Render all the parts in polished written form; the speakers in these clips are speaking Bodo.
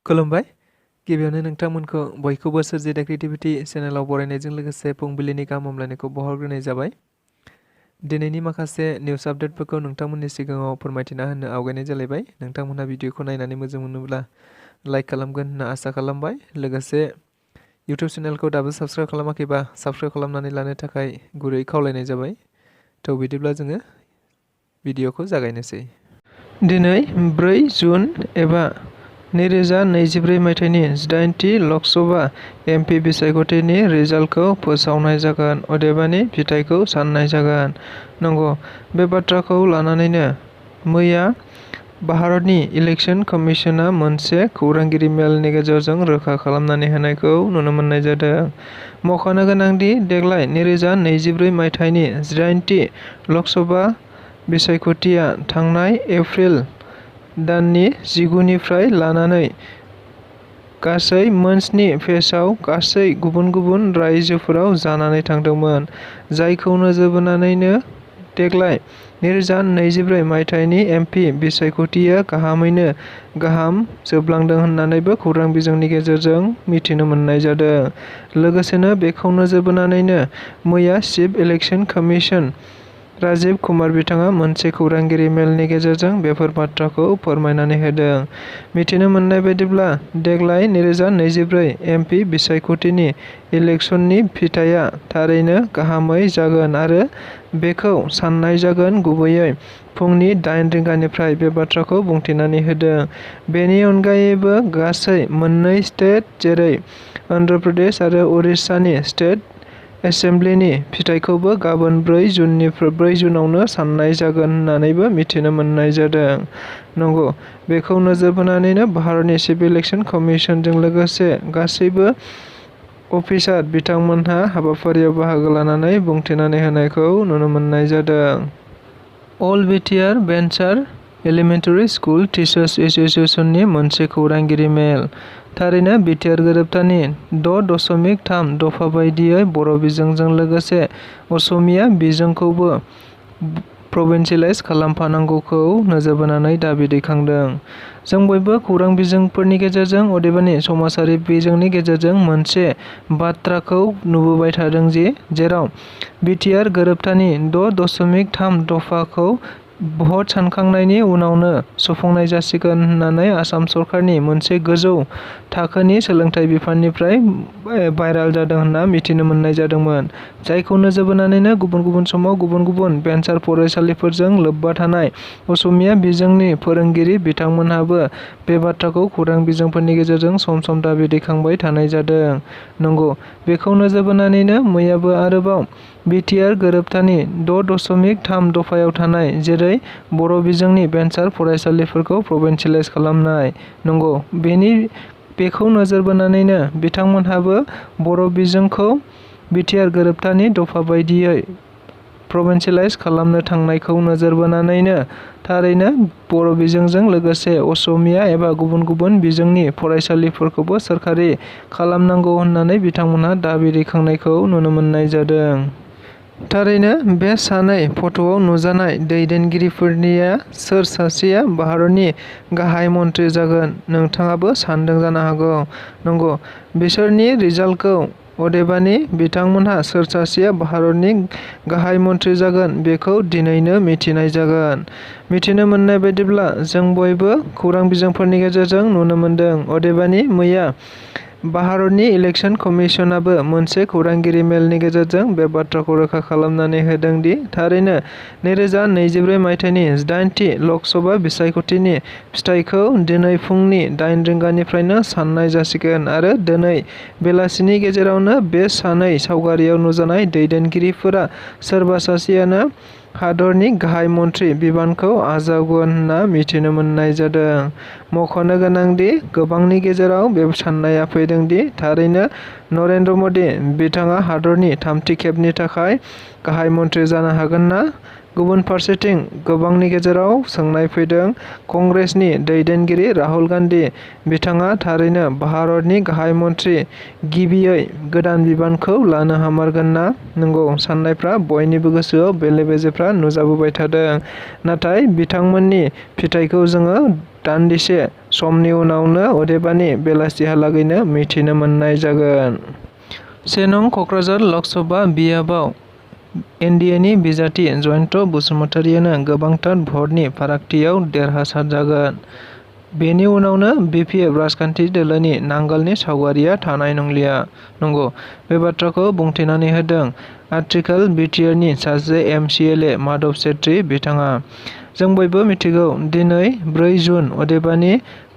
खुलुमबाय गिबियावनो नोंथांमोनखौ बयखौबो सोरजि द क्रिएटिविटी चेनेलाव बरायनायजों लोगोसे फुंबिलिनि गाहाम हामलायनायखौ बावहरग्रोनाय जाबाय। दिनैनि माखासे निउस आपडेटफोरखौ नोंथांमोननि सिगाङाव फोरमायथिना होनो आवगायनाय जालायबाय। नोंथांमोनहा भिडिअखौ नायनानै मोजां मोनोब्ला लाइक खालामगोन होनना आसा खालामबाय। लोगोसे इउटिउब चेनेलखौ दाबो साबस्क्राइब खालामाखैबा साबस्क्राइब खालामनानै लानो थाखाय गुरै खावलायनाय जाबाय। थ' बिदिब्ला जोङो भिडिअखौ जागायनोसै। दिनै 4 जुन एबा 2024 मायथाइनि 18थि लकसभा एमपि बिसायख'थिनि रिजाल्टखौ फोसावनाय जागोन, अदेबानि फिथायखौ सान्नाय जागोन। नंगौ, बे बाथ्राखौ लानानैनो मैया भारतनि इलेक्शन कमिशना मोनसे खौरांगिरि मेलनि गेजेरजों रोखा खालामनानै होनायखौ नुनो मोननाय जादों। मख'नो गोनांदि देग्लाय 2024 मायथाइनि 18थि लकसभा बिसायख'थिया थांनाय एप्रिल दाननि 19 निफ्राय लानानै गासै मोन 7 फेजआव गासै गुबुन गुबुन रायजोफोराव जानानै थांदोंमोन, जायखौ नोजोर बोनानैनो देग्लाय 2024 मायथाइनि एमपि बिसायख'थिया गाहामैनो गाहाम जोबलांदों होन्नानैबो खौरां बिजोंनि गेजेरजों मिथिनो मोननाय जादों। लोगोसेनो बेखौ नोजोर बोनानैनो मैया chief election commission Rajiv Kumar बिथाङा मोनसे खौरांगिरि मेलनि गेजेरजों बेफोर बाथ्राखौ फोरमायनानै होदों। मिथिनो मोननाय बायदिब्ला देग्लाय 2024 एमपि बिसायख'थिनि इलेक्शननि फिथाया थारैनो गाहामै जागोन आरो बेखौ सान्नाय जागोन। गुबैयै फुंनि 8 रिंगानिफ्राय बे बाथ्राखौ बुंथिनानै होदों। बेनि अनगायैबो गासै मोननै स्टेट जेरै अन्ध्र प्रदेश आरो उरिष्यानि स्टेट एसेम्बलिनि फिथायखौबो गाबोन 4 जुनावनो सान्नाय जागोन होन्नानैबो मिथिनो मोननाय जादों। नंगौ, बेखौ नोजोर बोनानैनो भारतनि चिफ इलेक्शन कमिशनजों लोगोसे गासैबो अफिसार बिथांमोनहा हाबाफारियाव बाहागो लानानै बुंथिनानै होनायखौ नुनो मोननाय जादों। All BTR venture elementary school teachers एस'सिएशननि मोनसे खौरांगिरि मेल। थारैनो बिटिआर गोरोबथानि 6.3 दफा बायदियै बर' बिजोंजों लोगोसे असमिया बिजोंखौबो प्रभिन्सियेलाइज खालामफानांगौखौ नोजोर बोनानै दाबि दैखांदों। जों बयबो खौरां बिजोंफोरनि गेजेरजों, अदेबानि समाजारि बिजोंनि गेजेरजों मोनसे बाथ्राखौ नुबोबाय थादों जेराव बिटिआर गोरोबथानि 6.3 दफाखौ भट सानखांनायनि उनावनो सुफुंनाय जासिगोन होन्नानै आसाम सरकारनि मोनसे गोजौ थाखोनि सोलोंथाइ बिफाननिफ्राय भाइराल जादों होन्ना मिथिनो मोननाय जादोंमोन, जायखौ नोजोर बोनानैनो गुबुन गुबुन समाव गुबुन गुबुन भेन्चार फरायसालिफोरजों लोब्बा थानाय असमिया बिजोंनि फोरोंगिरि बिथांमोनहाबो बे बाथ्राखौ खौरां बिजोंफोरनि गेजेरजों सम सम दाबि दैखांबाय थानाय जादों। नंगौ, बेखौ नोजोर बोनानैनो मैयाबो आरोबाव बिटिआर गोरोबथानि 6.3 दफायाव थानाय जेरै बर' बिजोंनि भेन्चार फरायसालिफोरखौ प्रभिन्सियेलाइज खालामनाय। नंगौ, बेखौ नोजोर बोनानैनो बिथांमोनहाबो बर' बिजोंखौ बिटिआर गोरोबथानि दफा बायदियै प्रभिन्सियेलाइज खालामनो थांनायखौ नोजोर बोनानैनो थारैनो बर' बिजोंजों लोगोसे असमिया एबा गुबुन गुबुन बिजोंनि फरायसालिफोरखौबो सोरखारि खालामनांगौ होन्नानै बिथांमोनहा दाबि दैखांनायखौ नुनो मोननाय जादों। थारैनो बे सानै फट'आव नुजानाय दैदेनगिरिफोरनिया सोर सासेया भारतनि गाहाय मन्थ्रि जागोन नोंथाङाबो सानदों जानो हागौ। नंगौ, बिसोरनि रिजाल्टखौ अदेबानि बिथांमोनहा सोर सासेया भारतनि गाहाय मन्थ्रि जागोन बेखौ दिनैनो मिथिनाय जागोन। मिथिनो मोननाय बायदिब्ला जों बयबो खौरां बिजोंफोरनि गेजेरजों नुनो मोनदों, अदेबानि मैया भारतनि इलेक्शन कमिशनाबो मोनसे खौरांगिरि मेलनि गेजेरजों बे बाथ्राखौ रोखा खालामनानै होदों दि थारैनो 2024 मायथाइनि 18थि लकसभा बिसायख'थिनि फिथायखौ दिनै फुंनि 8 रिंगानिफ्रायनो सान्नाय जासिगोन आरो दिनै बेलासिनि गेजेरावनो बे सानै सावगारियाव नुजानाय दैदेनगिरिफोरा सोरबा सासेयानो हादरनि गाहाय मन्थ्रि बिबानखौ आजावगोन होन्ना मिथिनो मोननाय जादों। मख'नो गोनांदि गोबांनि गेजेराव बे साननाया फैदों दि थारैनो नरेन्द्र मदि बिथाङा हादरनि 3थि खेबनि थाखाय गाहाय मन्थ्रि जानो हागोन ना। गुबुन फारसेथिं गोबांनि गेजेराव सोंनाय फैदों, कंग्रेसनि दैदेनगिरि राहुल गान्धी बिथाङा थारैनो भारतनि गाहाय मन्थ्रि गिबियै गोदान बिबानखौ लानो हामारगोन ना। नंगौ, साननायफ्रा बयनिबो गोसोआव बेले बेजेफ्रा नुजाबोबाय थादों, नाथाय बिथांमोननि फिथायखौ जोङो दान्दिसे समनि उनावनो अदेबानि बेलासिहालागैनो मिथिनो मोननाय जागोन। 1 नं कक्राझार लकसभा बियाबाव एनडिएनि बिजाथि जयन्त बसुमतारियानो गोबांथार भटनि फारागथियाव देरहासार जागोन। बेनि उनावनो बिपिएफ राजखान्थि दोलोनि नांगोलनि सावगारिया थानाय नंलिया। नंगौ, बे बाथ्राखौ बुंथिनानै होदों आथिखाल बिटिआरनि सासे एमसिएलए माधव छेत्री बिथाङा। जों बयबो मिथिगौ दिनै 4 जुन अदेबानि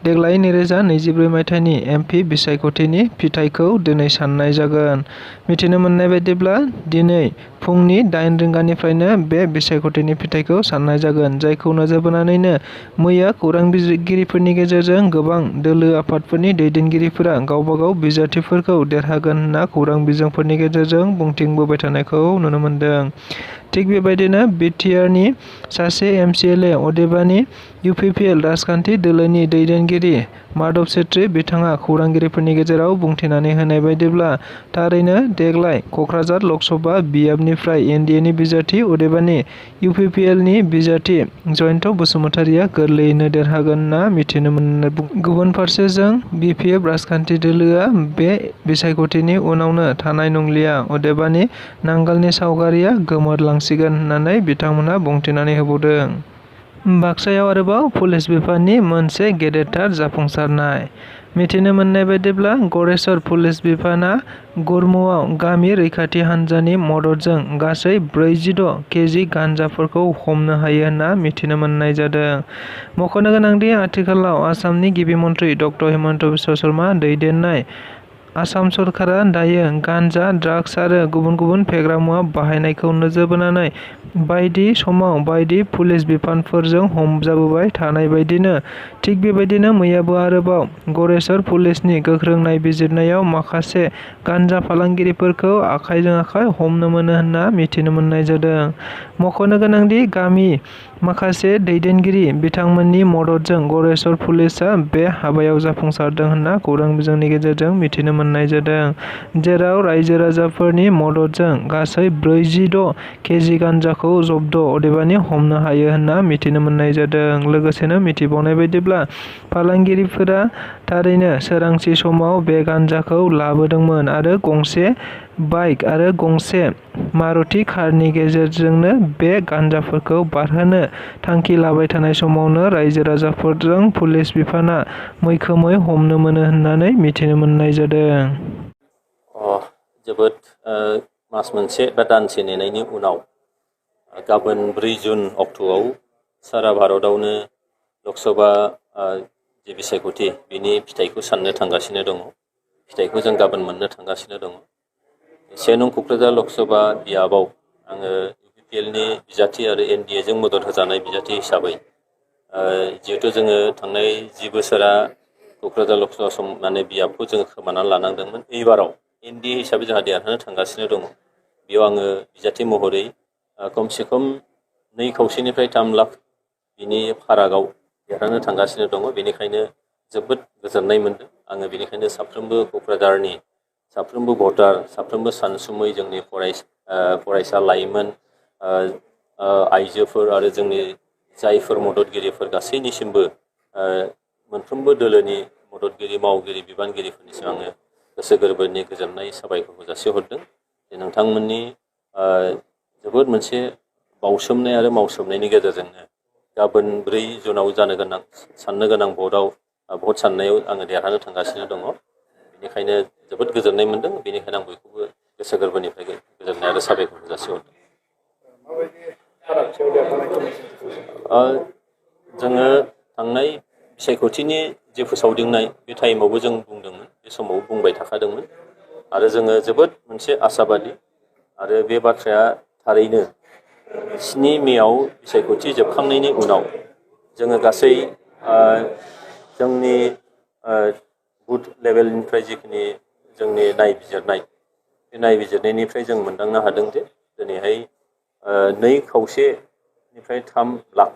देग्लाय 2024 मायथाइनि एमपि बिसायख'थिनि फिथाइखौ दिनै साननाय जागोन। मिथिनो मोननाय बायदिब्ला दिनै फुंनि 8 रिंगानिफ्रायनो बे बिसायख'थिनि फिथाइखौ साननाय जागोन, जायखौ नोजोर बोनानैनो मैया खौरां बिजिरगिरिफोरनि गेजेरजों गोबां दोलो आफादफोरनि दैदेनगिरिफोरा गावबागाव बिजाथिफोरखौ देरहागोन होनना खौरां बिजोंफोरनि गेजेरजों बुंथिंबोबाय थानायखौ नुनो मोनदों। थिग बेबायदिनो बिटिआरनि सासे एमसिएलए अदेबानि इउपिपिएल राजखान्थि दोलोनि दैदेनगिरि माधव छेत्री बिथाङा खौरांगिरिफोरनि गेजेराव बुंथिनानै होनाय बायदिब्ला थारैनो देग्लाय कक्राझार लकसभा बियाबनिफ्राय एनडिएनि बिजाथि अदेबानि इउपिपिएलनि बिजाथि जयन्त बसुमतारिया गोरलैयैनो देरहागोन होनना मिथिनो मोनो। गुबुन फारसेजों बिपिएफ राजखान्थि दोलोआ बे बिसायख'थिनि उनावनो थानाय नंलिया अदेबानि नांगोलनि सावगारिया गोमोरलांसिगोन होननानै बिथांमोनहा बुंथिनानै होबावदों। बाक्सायाव आरोबाव पुलिस बिफाननि मोनसे गेदेरथार जाफुंसारनाय। मिथिनो मोननाय बायदिब्ला गरेस्वर पुलिस बिफाना गुरमुआव गामि रैखाथि हान्जानि मददजों गासै 46 केजि गान्जाफोरखौ हमनो हायो होनना मिथिनो मोननाय जादों। मख'नो गोनांदि आथिखालाव आसामनि गिबि मन्थ्रि ड हिमन्त बिश्व शर्मा दैदेननाय आसाम सरकारा दायो गान्जा, ड्राग्स आरो गुबुन गुबुन फेग्रा मुवा बाहायनायखौ नोजोर बोनानै बायदि समाव बायदि पुलिस बिफानफोरजों हमजाबोबाय थानाय बायदिनो थिग बेबायदिनो मैयाबो आरोबाव गरेस्वर पुलिसनि गोख्रों नायबिजिरनायाव माखासे गान्जा फालांगिरिफोरखौ आखाइजों आखाइ हमनो मोनो होनना मिथिनो मोननाय जादों। मख'नो गोनांदि गामि माखासे दैदेनगिरि बिथांमोननि मददजों गरेस्वर पुलिसआ बे हाबायाव जाफुंसारदों होनना खौरां बिजोंनि गेजेरजों मिथिनो मोननाय जादों, जेराव रायजो राजाफोरनि मददजों गासै 46 केजि गान्जाखौ जब्द अदेबानि हमनो हायो होनना मिथिनो मोननाय जादों। लोगोसेनो मिथिबावनाय बायदिब्ला फालांगिरिफोरा थारैनो सोरांसि समाव बे गान्जाखौ लाबोदोंमोन आरो गंसे बाइक आरो गंसे मारुति कारनि गेजेरजोंनो बे गान्जाफोरखौ बारहोनो थांखि लाबाय थानाय समावनो रायजो राजाफोरजों पुलिस बिफाना मैखोमै हमनो मोनो होननानै मिथिनो मोननाय जादों। जोबोद मास मोनसे बा दानसे नेनायनि उनाव गाबोन 4 जुन अक्ट'आव सारा भारतआवनो लकसभा जे बिसायख'थि बिनि फिथाइखौ साननो थांगासिनो दङ। फिथाइखौ जों गाबोन मोननो थांगासिनो दङ। 1 नं कक्राझार लकसभा बियाबाव आङो इउपिपिएलनि बिजाथि आरो एनडिएजों मदद होजानाय बिजाथि हिसाबै जिहेथु जोङो थांनाय 10 बोसोरा कक्राझार लकसभा सम बियाबखौ जोङो खोमानानै लानांदोंमोन। एबाराव एनडिए हिसाबै जोंहा देरहानो थांगासिनो दङ। बेयाव आङो बिजाथि महरै खमसे खम 2.5 3 लाख बिनि फारागाव देरहानो थांगासिनो दङ। बेनिखायनो जोबोद गोजोननाय मोनदों। आङो बेनिखायनो साफ्रोमबो क'क्राझारनि साफ्रोमबो भटार, साफ्रोमबो सानसुमै जोंनि फरायसा लाइमोन, आइजोफोर आरो जोंनि जायफोर मददगिरिफोर गासैनिसिमबो मोनफ्रोमबो दोलोनि मददगिरि, मावगिरि, बिबानगिरिफोरनिसिम आङो गोसो गोरबोनि गोजोननाय साबायखरखौ जासिहरदों। जे नोंथांमोननि जोबोद मोनसे बावसोमनाय आरो मावसोमनायनि गेजेरजोंनो गाबोन 4 जुनाव साननो गोनां भट साननायाव आङो देरहानो थांगासिनो दङ। बेनिखायनो जोबोद गोजोननाय मोनदों। बेनिखायनो आं बयखौबो गोसो गोरबोनिफ्राय गोजोननाय आरो साबायखरखौ जासिहरदों। जोङो थांनाय बिसायख'थिनि जे फोसावदिंनाय बे टाइमावबो जों बुंदोंमोन, बे समाव बुंबाय थाखादोंमोन आरो जोङो जोबोद मोनसे आसाबादि आरो बे बाथ्राया थारैनो 7 मेआव बिसायख'थि जोबखांनायनि उनाव जोङो गासै जोंनि बुथ लेभेलनिफ्राय जिखिनि जोंनि नायबिजिरनाय, बे नायबिजिरनायनिफ्राय जों मोनदांनो हादों जे दिनैहाय 2.5 3 लाख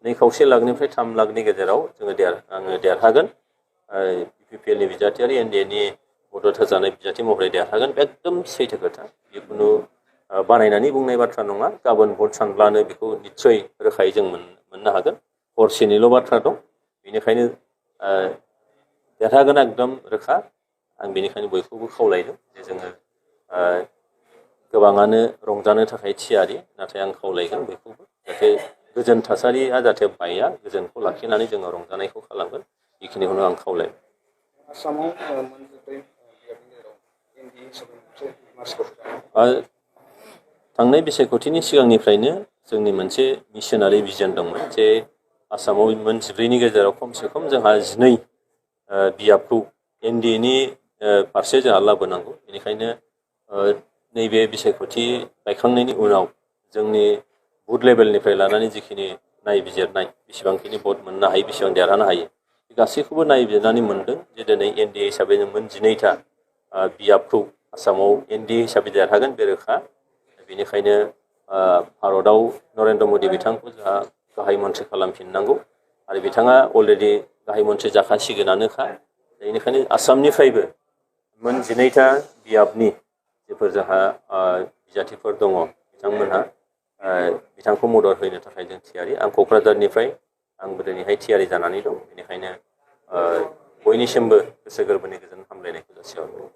2.5 लाखनिफ्राय 3 लाखनि गेजेराव आङो देरहागोन। इउपिपिएलनि बिजाथि आरो एनडिएनि मदद होजानाय बिजाथि महरै देरहागोन। एकदम सैथो खोथा। जिखुनु बानायनानै बुंनाय बाथ्रा नङा। गाबोन भट सानब्लानो बेखौ निस्सय रोखायै जों मोननो हागोन। हरसेनिल' बाथ्रा दं। बेनिखायनो देरहागोन एकदम रोखा। आं बेनिखायनो बयखौबो खावलायदों जे जोङो गोबाङानो रंजानो थाखाय थियारि, नाथाय आं खावलायगोन बयखौबो जाहाथे गोजोन थासारिया जाहाथे बाया, गोजोनखौ लाखिनानै जोङो रंजानायखौ खालामगोन, बेखिनिखौनो आं खावलायबाय। आसामाव मोनजोब्बाय बियाबनि गेजेराव इन्दि हिसाबै मोनसे थांनाय बिसायख'थिनि सिगांनिफ्रायनो जोंनि मोनसे मिशनारि भिजन दंमोन जे आसामाव मोन 14नि गेजेराव खमसे खम जोंहा 12 बियाबखौ एनडिएनि फारसे जोंहा लाबोनांगौ। बेनिखायनो नैबे बिसायख'थि बायखांनायनि उनाव जोंनि बुथ लेभेलनिफ्राय लानानै जिखिनि नायबिजिरनाय, बेसेबांखिनि भट मोननो हायो, बेसेबां देरहानो हायो, गासैखौबो नायबिजिरनानै मोनदों जे दिनै एनडिए हिसाबै जों मोन 12था बियाबखौ आसामाव एनडिए हिसाबै देरहागोन बे रोखा। बेनिखायनो भारतआव नरेन्द्र मदि बिथांखौ जोंहा गाहाय मन्थ्रि खालामफिननांगौ आरो बिथाङा अलरेडि गाहाय मन्थ्रि जाखासिगोनानोखा। बेनिखायनो आसामनिफ्रायबो मोन 12था बियाबनि जेफोर जोंहा बिजाथिफोर दङ, बिथांमोनहा बिथांखौ मदद होनो थाखाय जों थियारि। आं क'क्राझारनिफ्राय आंबो दिनैहाय थियारि जानानै दं। बेनिखायनो बयनिसिमबो गोसो गोरबोनि गोजोन हामलायनायखौ जासिहरबाय।